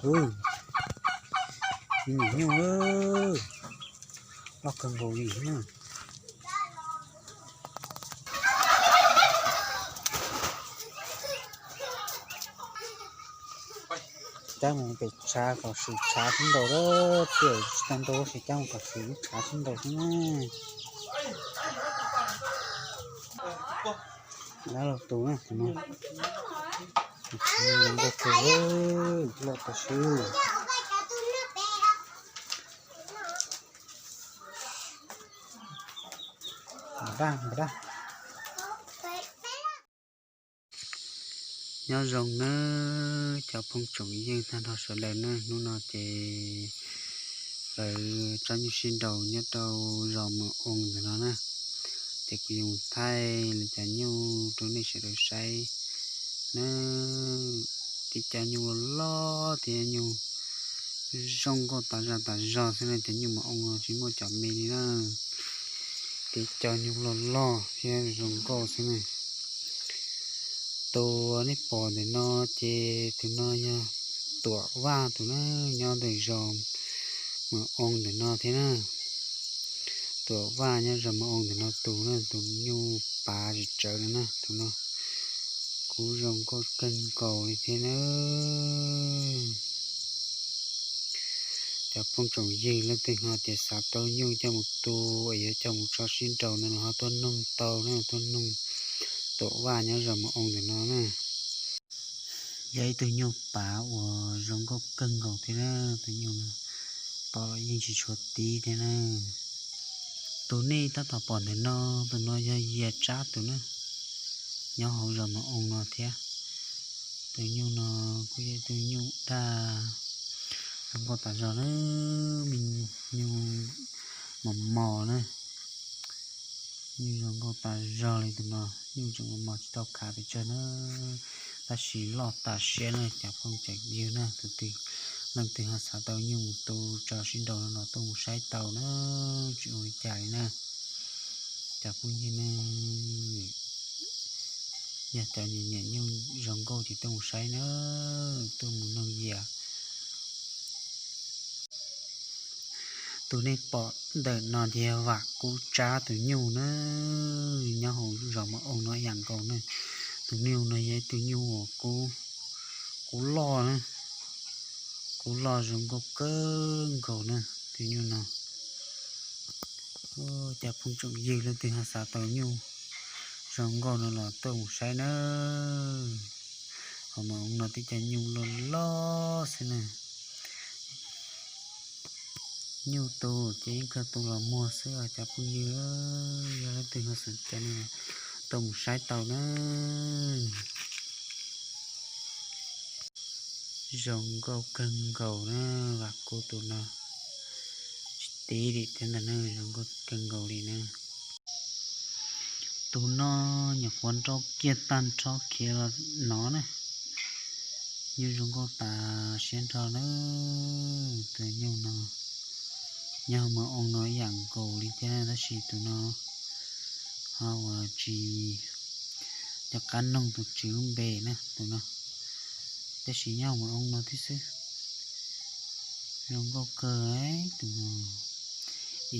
Ub, me nyuam nyuj loj kawg nkaus li na. Cab mus pem tshav kom swm tshav sib nraus lawm, tsis tau ntau tab sis cab mus kom swm lub tshav sib nraus xwb na. Dab laug tus na, tus no, tus no zoo nkauj kawg, loj tas swb. Npam daj, npam daj. Nyob zoo nawb cov phooj tsoom ywg tag nrho sawv daws na, hnub no ces lawv tso nyuj sib nraus nyob rau zos Mos Oo ntawm no na, ces kuv yuav mus thaij li cov nyuj rau nej sawv daws saib na. Tib cov nyuj loj loj thiab nyuj zoo nkauj tas zaj tas zog xwb na, cov nyuj Mos Oo no tsis muaj cov me li na. Tib cov nyuj loj loj thiab zoo nkauj xwb na. Tus nej pom ntawm no ces tus no yog Tuam Vaj tus na, nyob ntawm zos Mos Oo ntawm no thiab na. Tuam Vaj nyob zos Mos Oo ntawm no tus na, tus nyuj pav tsis tsawv no na, tus no kuj zoo nkauj kawg nkaus li thiab na. Cov phooj tsoom ywg leej twg ho tias xav tau nyuj coj mus tu es yuav coj mus tso sib nraus no los ho tuaj noog tau na, tuaj noog Tuam Vaj nyob zos Mos Oo ntawm no na. Yog ib tug nyuj pav uas zoo nkauj kawg nkaus thiab na, tus nyuj no pom los yeej tsis tshua tib thiab na. Tus nej tab tom pom ntawm no, tus no yog Yias Tsab tus na, nyob hauv zos Mos Oo no thiab. Tus nyuj no kuj yog ib tug nyuj daj zoo nkauj tas zog na, me nyuj mos mos na. Nyuj zoo nkauj tas zog li tus no, nyuj tseem mos mos tsis tau khav pes tsawg na, tab sis loj tas siab na cov phooj tsoom ywg na. Tus twg leej twg ho xav tau nyuj mus tu tso sib nraus no los tuaj mus saib tau na, tsis ua li cas li na. Cov phooj ywg na, yog cov nyiam nyiam nyuj zoo nkauj ces tuaj mus saib na, tuaj mus noog Yias. Tus nej pom ntawm no ces yog Vam Kub Tsab tus nyuj na, nyob hauv zos Mos Oo no ib yam nkaus na. Tus nyuj no yog ib tug nyuj uas kub, kub loj na, kub loj zoo nkauj kawg nkaus na, tus nyuj no. Cov phooj tsoom ywg leej twg ho xav tau nyuj zoo nkauj no los tuaj mus saib na. Hauv Mos Oo no tib cov nyuj loj loj xwb na. Nyuj tu ces yeej kawg tu los muag xwb os cov phooj ywg, yog leej twg ho xav cov no tuaj mus saib tau na. Zoo nkauj kawg nkaus na, Vam Kub tus no tsis tib li thiab ntag na, zoo nkauj kawg nkaus li na. Tus no nyuam qhuav nrau kiag tag nrho khiav los no na. Nyuj zoo nkauj tas siab nrho na. Tus nyuj no nyob hauv Mos Oo no ib yam nkaus li thiab tab sis tus no ho uas tsis nco qab noog tus tswv lub npe na tus no, tab sis nyob hauv Mos Oo no thiab xwb. Zoo nkauj kawg tus no,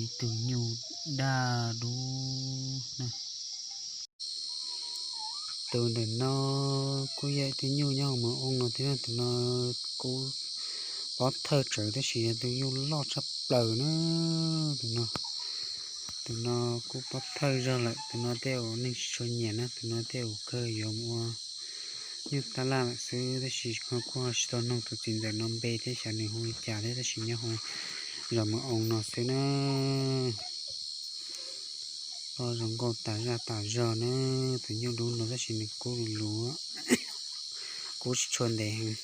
ib tug nyuj daj dub na. Tus ntawm no kuj yog ib tug nyuj nyob hauv Mos Oo no thiab, tus no kuj pob thawj tsawv tab sis yog tus nyuj loj tshaj plaws na. Tus no, tus no kuj pob thawj zog lawm, tus no tej zaum neeg tsis tshua nyiam na, tus no tej zaum kawg yuav mus ua nyuj tab laj lawm xwb, tab sis kuj ho tsis tau noog tus txiv ntxawm no npe thiab xyov nws hu li cas thiab, tab sis nyob hauv zos Mos Oo no xwb na. Loj zoo nkauj tas zaj tas zog na. Tus nyuj dub no tab sis nws kub lus lus, kub tsis tshua ntev heev,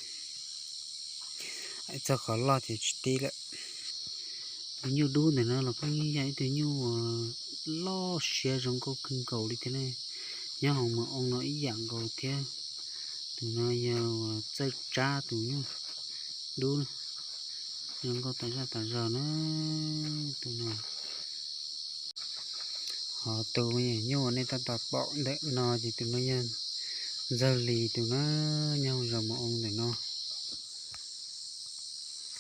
txog qhov loj ces tsis tib lawm. Tus nyuj dub ntawm no los kuj yeej yog ib tug nyuj uas loj siab zoo nkauj kawg nkaus li thiab ne. Nyob hauv Mos Oo no ib yam nkaus thiab. Tus no yog uas Txawj Tsab tus nyuj dub, zoo nkauj tas zaj tas zog na. Tus no, ho tus me nyuam nyuj uas nej tab tom pom ntawm no ces tus no yog Ntxawg Lis tus na, nyob hauv zos Mos Oo ntawm no.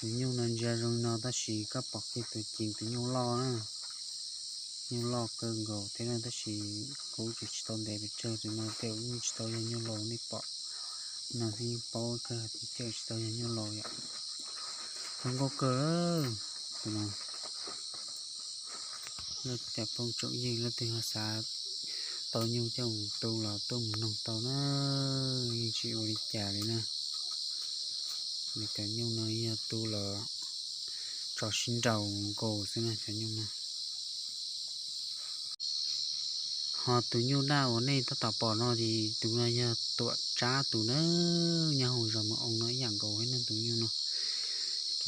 Tus nyuj no ntsia zoo no tab sis koj pom kiag tus cees tus nyuj loj na. Nyuj loj kawg nkaus thiab na, tab sis kuv tseem tsis tau ntes pes tsawg, tus no tej zaum yeej tsis tau yog nyuj laus, nej pom no thiaj yeej paub kawg tias tsis tau yog nyuj laus yom. Zoo nkauj kawg tus no. Cov phooj tsoom ywg leej twg ho xav tau nyuj coj mus tu los tuaj mus noog tau na, yeej tsis ua li cas li na. Nws cov nyuj no yog tu los tso sib nraus nkaus xwb na cov nyuj no. Ho tus nyuj daj uas nej tab tom pom no ces tus no yog tuam tsab tus na, nyob hauv zos Mos Oo no ib yam nkaus thiab na tus nyuj no.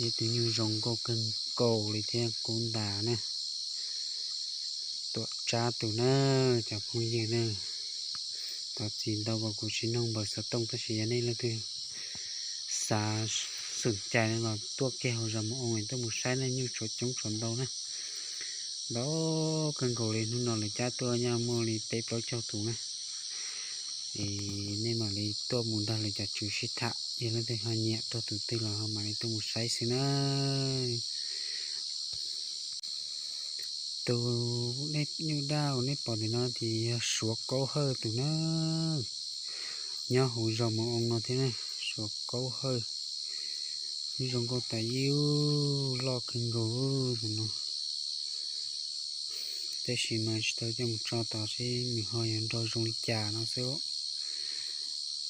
Yog tus nyuj zoo nkauj kawg nkaus li thiab kub ntas na. Tuam tsab tus na, cov phooj ywg na. Thov txim ntau uas kuv tsis noog npaws xov tooj tab sis yog nej leej twg xav xom cai no los tuaj kiag hauv zos Mos Oo tuaj mus saib na, nyuj tshuav coob tshuav ntau na. Ntau kawg nkaus li, hnub no lawv cab tuaj nyob muaj li peb plaub caug tus na. Es nej mam li tuaj mus nrog lawv cov tswv sib tham, yog leej twg ho nyiam tau tus twg los ho mam li tuaj mus saib xwb na. Tus nyuj daj uas nej pom ntawm no ces yog Suav Kaub Hawj tus na, nyob hauv zos Mos Oo no thiab na. Suav Kaub Hawj, zoo nkauj tas ib ub, loj kawg nkaus tus no. Tab sis mas tsis tau coj mus tso tod seb nws ho yuav nrau zoo li cas no xwb.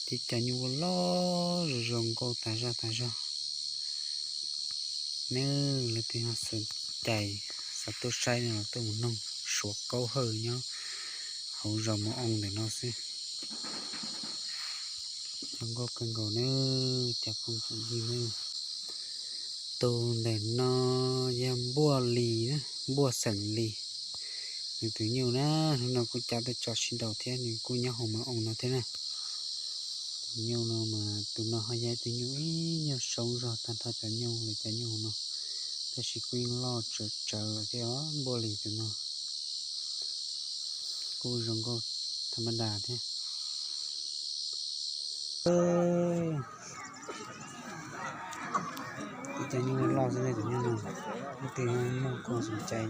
Tib cov nyuj loj loj zoo zoo nkauj tas zog tas zog. Neb leej twg ho xom cai xav tuaj saib no los tuaj mus noog Suav Kaub Hawj nyob hauv zos Mos Oo ntawm no xwb. Zoo nkauj kawg nkaus nawb cov phooj ywg nawb. Tus ntawm no yog Npuaj Lis na, Npuaj Xeem Lis. Nws tus nyuj na, hnub no kuj cab tuaj tso sib nraus thiab, nws kuj nyob hauv Mos Oo no thiab na. Tus nyuj no mas tus no ho yog ib tug nyuj ib nyuag soob zog tag nrho cov nyuj li cov nyuj no, tab sis kuj yeej loj tsawv tsawv lawm thiab os. Npuaj Lis tus no kuj zoo nkauj tham ma das thiab. Ib cov nyuj loj xwb ne, cov nyuj no, leej twg muaj khuv xim cai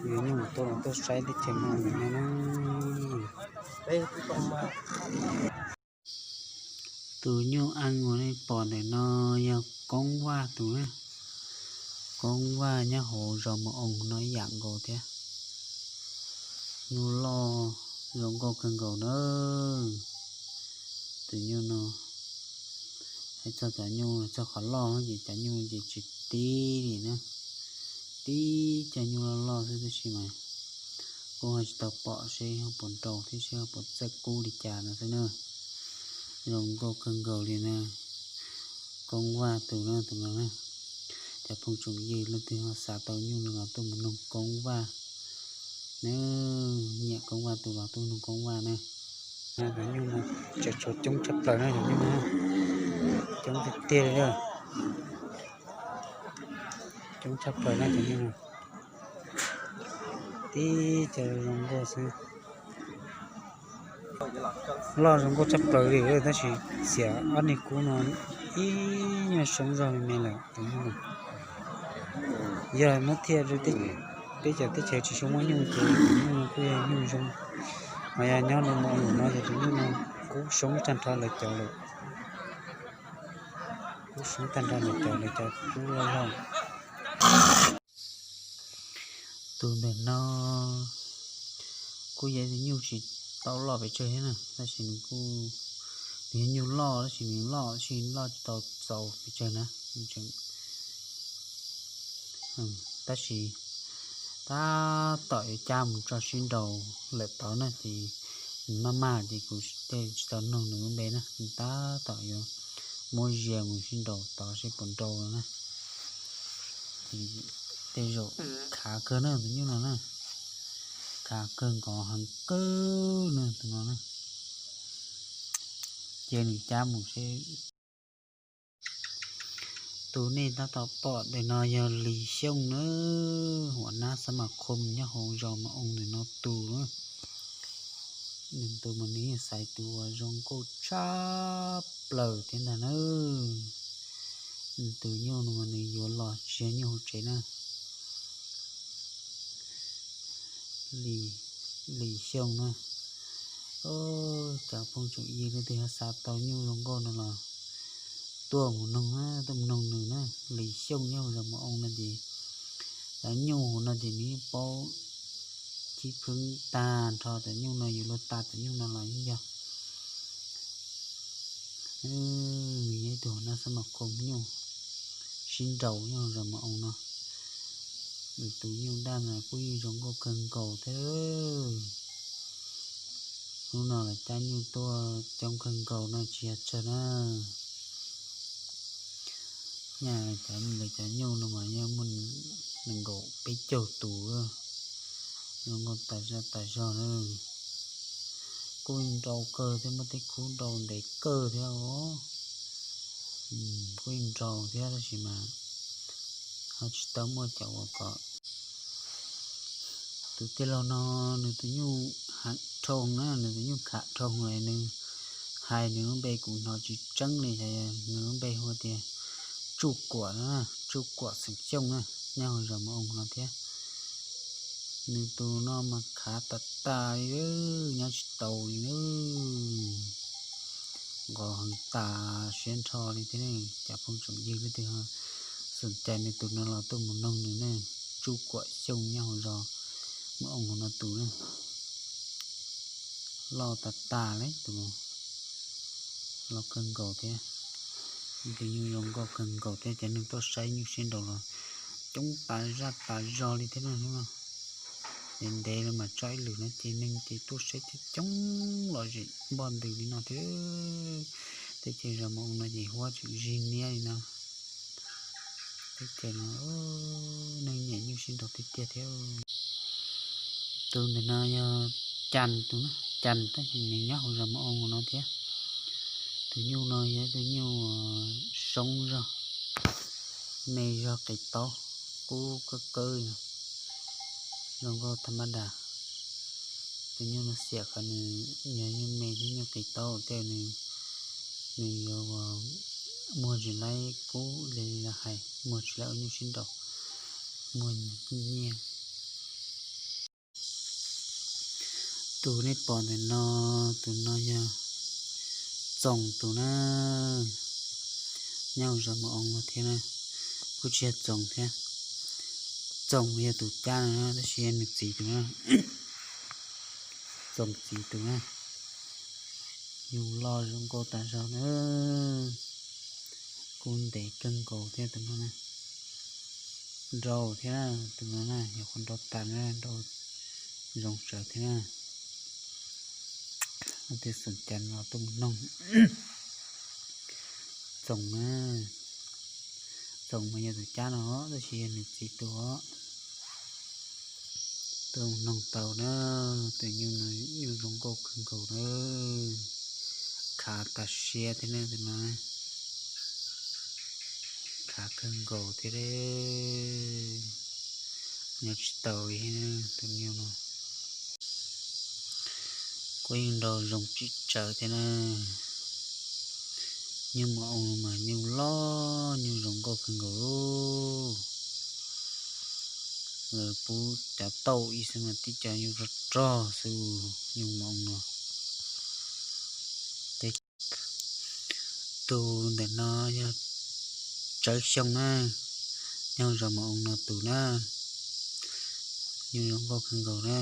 yuav nyuj tuaj los tuaj saib teb chaws no ntawm no na. Tus nyuj ees uas nej pom ntawm no yog Koob Vaj tus na. Koob Vaj nyob hauv zos Mos Oo no ib yam nkaus thiab. Nyuj loj zoo nkauj kawg nkaus na. Tus nyuj no, hais txog cov nyuj txog qhov loj ces cov nyuj ces tsis tib li na. Tib cov nyuj loj loj xwb tab sis mas kuj ho tsis tau pom seb ho puas nrau thiab seb ho puas txawj kub li cas no xwb na. Zoo nkauj kawg nkaus li na. Koob Vaj tus na, tus no na. Cov phooj tsoom ywg leej twg ho xav tau nyuj no los tuaj mus noog Koob Vaj. Neb nyiam Koob Vaj tus los tuaj noog Koob Vaj na. Cov nyuj no tseem tshuav coob tshaj plaws na, cov nyuj no coob tiag tiag li. Coob tshaj plaws na cov nyuj no. Tib cov zoo nkauj xwb. Loj zoo nkauj tshaj plaws li tab sis xiam ob niag kub no ib nyuag soob zog me me lawm tus nyuj no. Yog muab thiaj rau peb cov teb chaws tsis tshua muaj nyuj ces tus nyuj no kuj yog nyuj zoo. Mas yog nyob no mus no ces tus nyuj no kub soob tag nrho lawv cov lawm. Kub soob tag nrho lawv cov, lawv cov kub loj loj. Tus ntawm no kuj yog ib tug nyuj tsis tau loj pes tsawg thiab na, tab sis nws kuj, nws yog nyuj loj tab sis nws loj tab sis loj tsis tau txaus pes tsawg na. Tab sis tab tom yuav cab mus tso sib nraus lawm tod na ces nws maj maj ces kuv thiaj tsis tau nug nws lub npe na, nws tab tom yuav muab zia mus sib nraus tod seb puas nrau no na. Tej zaum khav kawg na tus nyuj no na, khav kawg nkaus heev kawg na tus no na. Cia nws cab mus seb. Tus nej tab tom pom ntawm no yog Lis Xyooj na, huam nab xab mas khom nyob hauv zos Mas Oo ntawm no tus na. Nws tus mas nws yeej xaiv tus uas zoo nkauj tshaj plaws thiab ntag na. Tus nyuj no mas nws yuav los tsis yog nyuj hauv tsev na. Lis Xyooj na. Cov phooj tsoom ywg leej twg ho xav tau nyuj zoo nkauj no los tuaj mus noog, tuaj mus noog nws na. Lis Xyooj nyob hauv zos Mus Oo no ces cov nyuj hauv no ces nws yeej paub khib phwb tag nrho. Cov nyuj no yus luag tas cov nyuj no los yeej yog. Nws yog ib tug nab xab mas khoo nyuj sib nraus nyob hauv zos Mus Oo no. Nws tus nyuj daj mas kuj yeej zoo nkauj kawg nkaus thiab. Hnub no los cab nyuj tuaj coob kawg nkaus no tsis yog tsawg na. Nyaj cov, lawv cov nyuj no mas yeej muaj nees nkaum peb caug tus, zoo nkauj tas zaj tas zog na. Kuj nrau kawg thiab, muaj tej khub nrau ntev kawg thiab os. Kuj nrau thiab tab sis mas ho tsis tau muaj cov uas kom. Tus tij laug no nws tus nyuj heev dhau na, nws tus nyuj kham dhau lawm, nws hais nws lub npe kuv hnov tsis tseeb li, nws lub npe hu tias Tsuj Kuam na, Tsuj Kuam xeem Xyooj na, nyob hauv zos Mus Oo no thiab. Nws tus no mas khav tas tas li, nyob tsis taus li na. Nqos heev tas siab nrho li thiab ne. Cov phooj tsoom ywg leej twg xom cai nws tus no los tuaj mus noog nws na. Tsuj Kuam Xyooj nyob hauv zos Mus Oo no tus na. Loj tas tas li tus no, loj kawg nkaus thiab. Nws tus nyuj zoo nkauj kawg nkaus thiab, cov neeg tuaj saib nyuj sib nraus los coob tas zaj tas zog li thiab na. Hnub no ntev ntev lawm mas tso ib lwm no ces neeg ces tuaj saib coob coob los zem npoj ntws li no thiab. Teb chaws zos Mus Oo no ces huab tseem zig niab li no. Teb chaws no neeg nyiam nyuj sib nraus tiag tiag thiab. Tus ntawm no yog Cas tus na, Cas tab sis nws nyob hauv zos Mus Oo no thiab. Tus nyuj no yog ib tug nyuj soob zog, me zog qis taub, kub kawb kawb, zoo nkauj tha mab das. Tus nyuj no xiam qhov nws yog nyuj me thiab nyuj qis taub tej nws, nws yuav muag tsis laib kub li lawv hais, muag tsis laib ua nyuj sib nraus, muag nyiaj. Tus nej pom ntawm no, tus no yog Txoos tus na, nyob hauv zos Mus Oo no thiab na, kuj tsis yog Txoos thiab. Txoos yog tus cab no na, tab sis yog nws txiv tus na, Txoos txiv tus na. Nyuj loj zoo nkauj tas zog na, kuj ntev kawg nkaus thiab tus no na. Nrau thiab na, tus no na yog qhov nrau tas na, nrau zoo tsawv thiab na. Tej xom cai no tuaj mus noog Txoos na. Txoos mas yog tus cab no os, tab sis yog nws txiv tus os. Tuaj mus noog tau na, tus nyuj no nyuj zoo nkauj kawg nkaus na. Khav tas siab thiab na tus no, khav kawg nkaus thiab. Nyob tsis tau li tus nyuj no. Kuj yeej nrau zoo tsis tsawv thiab na. Nyuj Mus Oo mas nyuj loj nyuj zoo nkauj kawg nkaus. Lawv pub cov tauj ib xwb mas tib co nyuj rog rog xwb, nyuj Mus Oo no. Tus ntawm no yog Tsawv Xyooj na, nyob zos Mus Oo no tus na, nyuj zoo nkauj kawg nkaus na.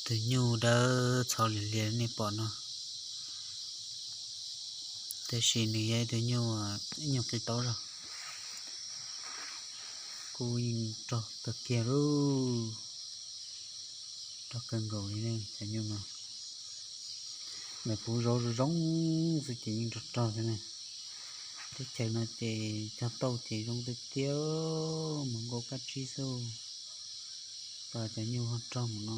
Tus nyuj dawb txho lias lias nej pom no, tab sis nws yog ib tug nyuj, ib nyuj qis taub zog, kuj yeej rog kawg kiag lauj, rog kawg nkaus li cov nyuj no. Lawv puv zauv zoo zoo xwb ces yeej rog rog xwb na. Teb chaws no ces cog tauj ces zoo tiag tiag, mus nkaus kab tsib xwb. Tos cov nyuj ho rog mus no,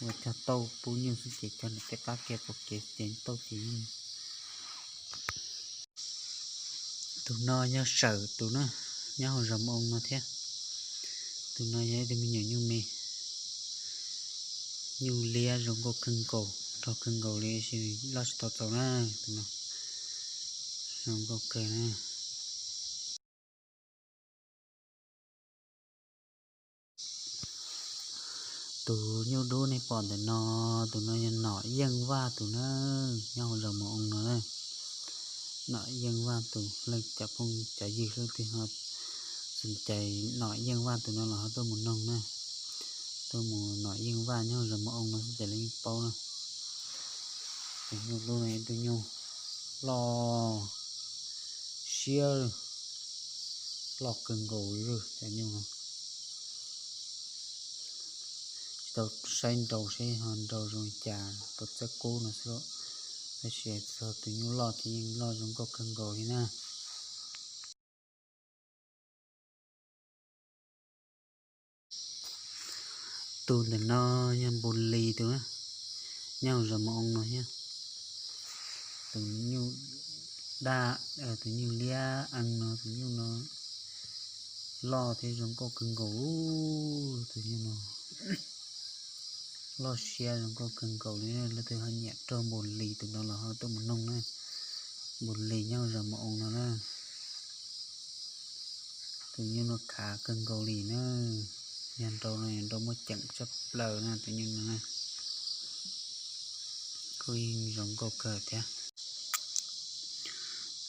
ua cog tauj pub nyuj xwb ces cog nws tej qab kiag pom kev ces tauj ces yeej. Tus no yog Sawm tus na, nyob hauv zos Mus Oo no thiab. Tus no yog ib tug me nyuam nyuj me, nyuj liab zoo nkauj kawg nkaus, rog kawg nkaus li, loj tsis tau txaus na tus no. Zoo nkauj kawg na. Tus nyuj dub nej pom ntawm no, tus no yog nom yeej vaj tus na, nyob hauv zos Mus Oo no na. Nom yeej vaj tus, leej cov phooj cov ywg leej twg ho xom cais nom yeej vaj tus no los ho tuaj mus noog na. Tuaj mus nom yeej vaj nyob hauv zos Mus Oo no xwb ces leej yeej paub na. Tus nyuj dub no ib tug nyuj loj siab, loj kawg nkaus li cov nyuj no. Tsis tau saib nrau seb ho nrau zoo li cas, tau txawb kub no xwb, tab sis txog tus nyuj loj ces yeej loj zoo nkauj kawg nkaus li na. Tus ntawm no yog npus lis tus na, nyob hauv zos Mus Oo no thiab. Tus nyuj daj, tus nyuj liab ees no, tus nyuj no loj thiab zoo nkauj kawg nkaus, tus nyuj no loj siab zoo nkauj kawg nkaus li. Leej twg ho nyiam raug npus lis tus no los ho tuaj mus noog na. Npus lis nyob hauv zos Mus Oo no na. Tus nyuj no khav kawg nkaus li na, yog nrau no yog nrau muaj ceem tshaj plaws na tus nyuj no na. Kuj yeej zoo nkauj kawg thiab.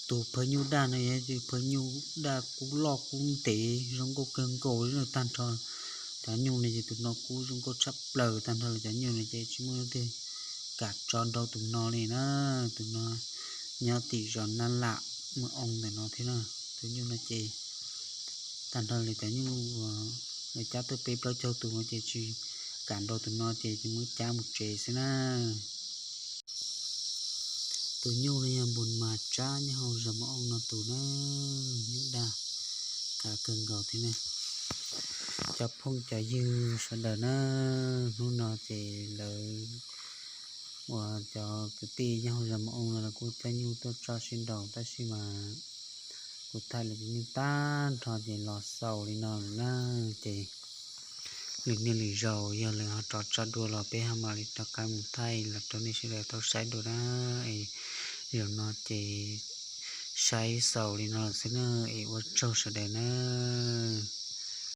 Tus phawj nyuj daj no yog tus phawj nyuj daj kub loj kub ntev zoo nkauj kawg nkaus li tag nrho cov nyuj no ces tus no kub zoo nkauj tshaj plaws tag nrho li cov nyuj no ces tsis muaj leej twg kam tso nrau tus no li na. Tus no nyob tim zos Nab Lam Mus Oo ntawm no thiab na. Tus nyuj no ces tag nrho li cov nyuj uas lawv cab tuaj peb plaub caug tus no ces tsis kam nrau tus no ces muab cab mus tsev xwb na. Tus nyuj no yog npus mas tsab nyob hauv zos Mus Oo no tus na, nyuj daj khav kawg nkaus thiab na. Cov phooj cov ywg sawv daws na, hnub no ces lawv uas cov kwv tij nyob hauv zos Mus Oo no lawv kuj coj nyuj tuaj tso sib nraus tab sis mas kuv thaij lawv cov nyuj tag nrho ces los xaus li no lawm na. Ces lwm niaj lwm zaus yog lawv ho rov tso dua los peb ho mam li rov qab mus thaij los rau nej sawv daws tau saib dua na. Es zaum no ces saib xaus li no lawm xwb na, es ua tsaug sawv daws na.